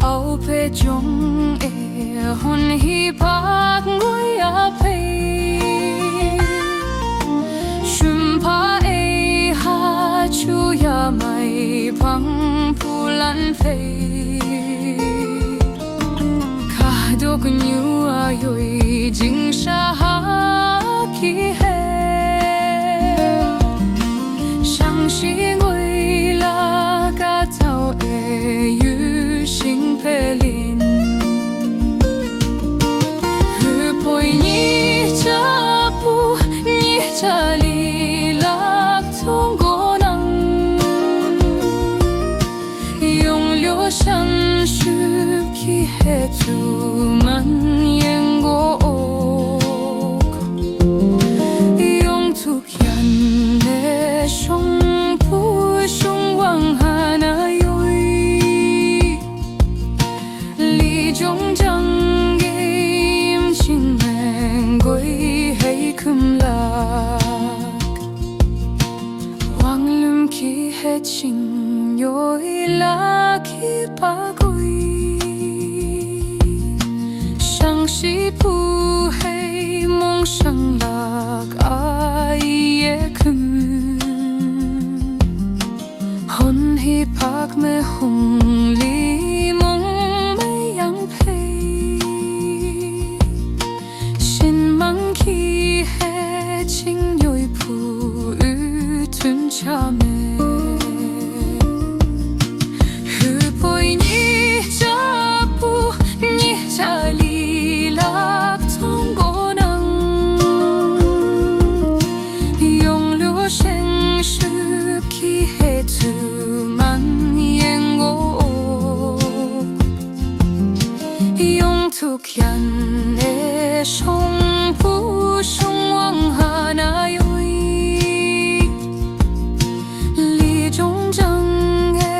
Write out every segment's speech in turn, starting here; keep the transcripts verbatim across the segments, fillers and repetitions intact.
Aw pe jong e hon hi pak ngoi a pei. Shum pa e ha chu ya mai pang pu lan pei. Ka dok nyu a yoi jing sha ha ki he. Shang shi ngoi la ka tau e yu shing pe lin. Hu poi ni cha pu ni cha li lak tong go nang. Yong lyo shan shu ki he tu man yen go ok. Yong tu kian ne shong pu shong wang ha na yoi. Li jong jang game ching meng goi hei kum lak. Wang lum ki he ching yoi la ki pa goi. Shang shi pu hei mong shang lak a ye kum. Hon hi pak me hung li mong me yang pei. Shin mang ki he ching yoi pu u tun cha me. Hu poi ni cha pu ni cha li lak tong go nang. Yong lu sheng shu ki he tu man yen go ok. Yong tu kian e shong pu shong wang ha na yoi. Li jong jang e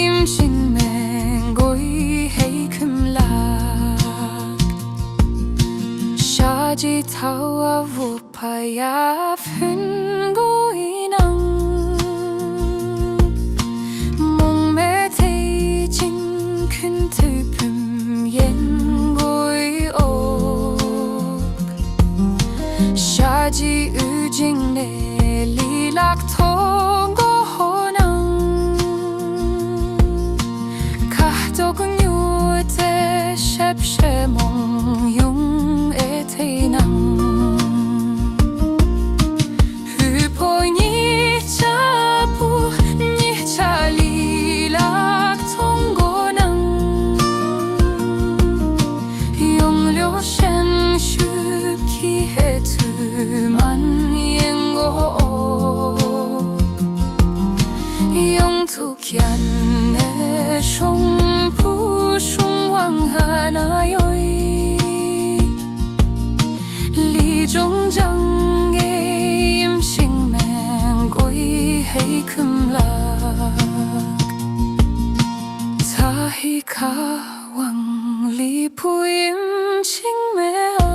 im ching meng goi hei kum lak. Sha ji tau a wu pa ya pun goi nang. Mong me te jing kun tu pum yen goi ok. Sha ji u jing ne li lak tong go ho nang. Ka dok nyu te shep she mong yung e te nang. Hu poi ni cha pu ni cha li lak tong go nang. Yong lyo shen shu ki he tu man yen go. Yong tu kian e shong pu shong wang ha na yoi. Li jong jang e im ching meng goi hei kum lak. Ta hi ka wang li pu im ching me a.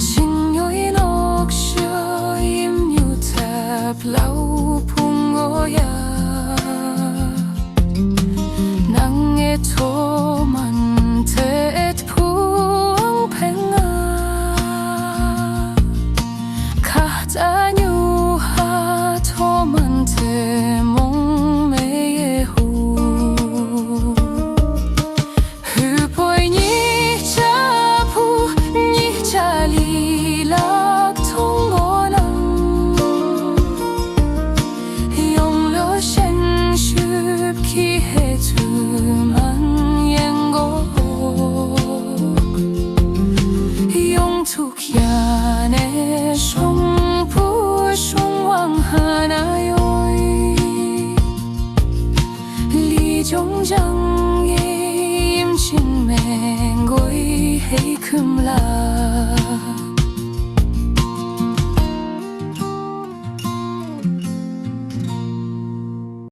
Ching yoi nok shu im nyu tap lau pung o ya. Nang e to man te et puang peng a. Ka ta nyu ha to man te mong me ye hu. Hu poi ni cha pu ni cha li lak tong go nang. Yong lo shen shup ki he tu man yen go. Yong tu kian e shong pu shong wang ha na yoi. Li jong jang e im ching meng goi hei kum la.